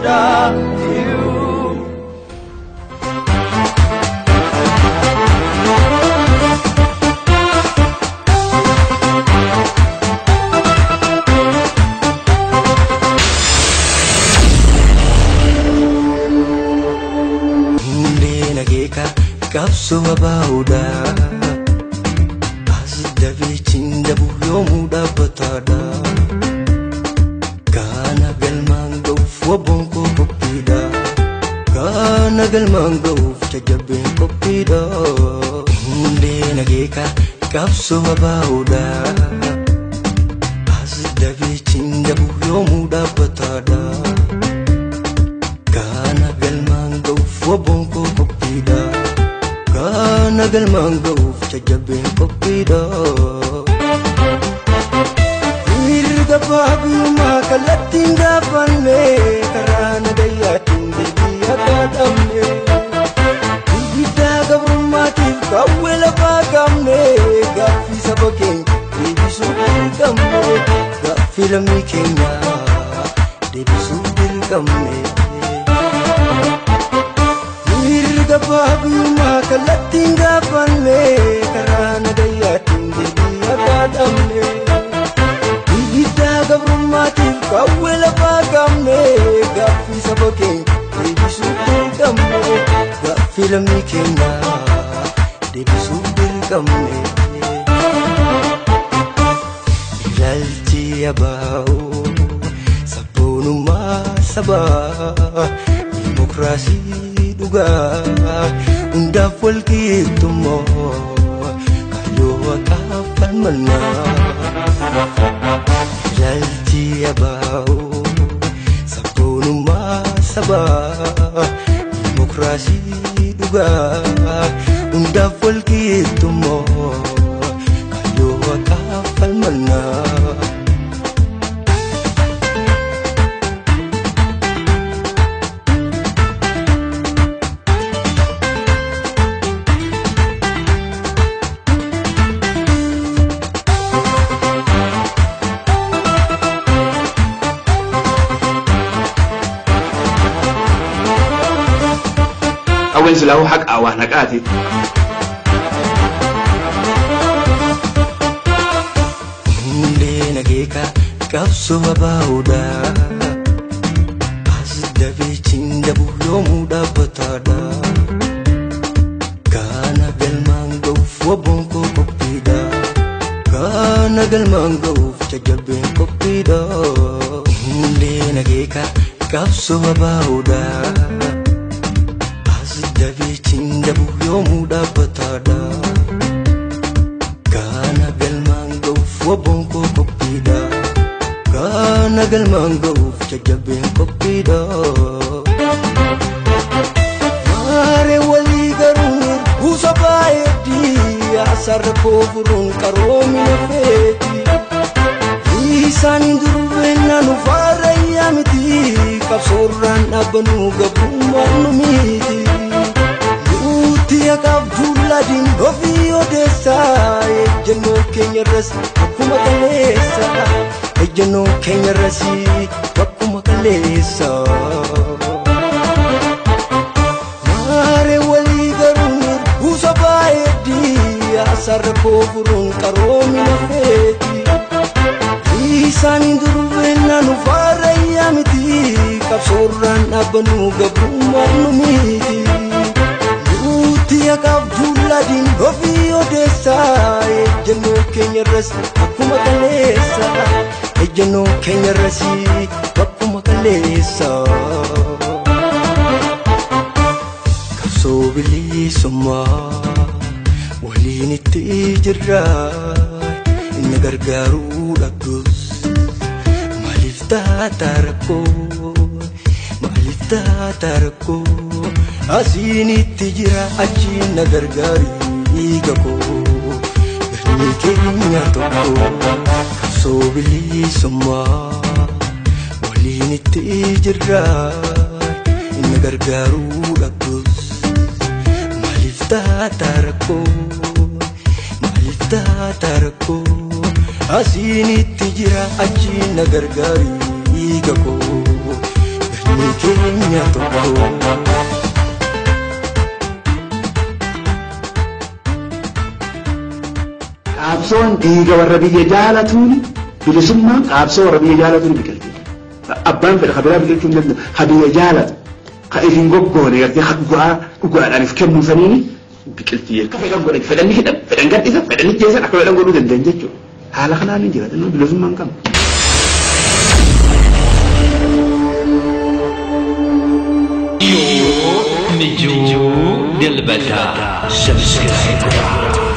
stop you. Qabsoo abaa'uudha as dabeechiin dabuu yoomuu dhaabbataadha Kana galmaan ga'uuf wabboon koo qophiidha Kana galmaan ga'uuf jajjabeen qophiidha Hundee nageeka qabsoo abaa'uudha as dabeechiin dabuu yoomuu dhaabbataadha Kana galmaan ga'uuf wabboon koo qophiidha Kana galmaan ga'uuf jajjabeen qophiidha. Mirga baabiyummaa kallattiin gaafanne karaa nagayyaatiin deebii akka dhabne. Guddaa gabrummaatiif qawwee lafaa qabne gaaffii saba keenya deebisuu dirqamne gaaffii lammii keenya deebisuu dirqamne. Mirga baabiyummaa kallattiin gaafanne karaa nagayyaatiin deebii akka dhabne. Guddaa gabrummaatiif qawwee lafaa qabne gaaffii saba keenya deebisuu dirqamne gaaffii lammii keenya deebisuu dirqamne. Ilaalchi abaa'oo sabboonummaa sabaa dimokiraasii dhugaa hundaaf walqixxummaa kaayyoo haqaaf falmannaa. Ilaalchi abaa'oo sabboonummaa sabaa dimokiraasii dhugaa hundaaf walqixxummaa kaayyoo haqaaf falmannaa. Qawween silaahuu haqa waan haqaati. Hundee nageeka qabsoo abaa'uudha as dabeechiin dabuu yoomuu dhaabbataadha Kana galmaan ga'uuf wabboon koo qophiidha Kana galmaan ga'uuf jajjabeen qophiidha Hundee nageeka qabsoo abaa'uudha as dabeechiin dabuu yoomuu dhaabbataadha Kana galmaan ga'uuf wabboon koo qophiidha Kana galmaan ga'uuf jajjabeen qophiidha Maaree walii garuun buusa baay'eedhi asarra koo furuun qaroomina feeti Isaan durbeenna nu faarayyaa miti qabsoorraan dhaabbanuu gabrummaan nu miti Nuti haqaaf duuladiin ofii odeessaa ejjennoo keenyarras akkuma kaleessa ejjennoo keenyarras akkuma kaleessa. Maaree walii garuun buusa baay'eedhi asarra koo furuun qaroomina feeti Isaan durbeenna nu faarayyaa miti qabsoorraan dhaabbanuu gabrummaan nu miti. Nuti haqaaf duuladiin ofii odeessaa ejjennoo keenyarras akkuma kaleessa ejjennoo keenyarras akkuma kaleessa. Qabsoo bilisummaa waliin itti jirra inni gargaaruu dhabdus maaliif taata rakkoo maaliif taata rakkoo Asiin itti jira achiin na gargaari dhiiga koo galmi keenya tokko qabsoo bilisummaa waliin itti jirra inni gargaaruu dhabdus maaliif taata rakkoo maaliif taata rakkoo Asiin itti jira achiin na gargaari dhiiga koo galmi Keenya tokko. Qaabsoon dhiiga warra biyya jaalatuun, bilisummaan qaabsoo warra biyya jaalatuun biqilti. Abbaan fedha ka biraa biqilchuu hin danda'u. Ka biyya jaalatu, ka ifin goggoone gartee ka dhugaa dhugaadhaan if kennuu saniini biqilti. Akka fedhan godhan, fedhan ni hidhan, fedhan gadhisan, fedhan ni jeesan, akka fedhan godhuu danda'an jechuudha. Haala kanaan hin jiraatan bilisummaan qabu. Mijuu Dilbata. Subscribe.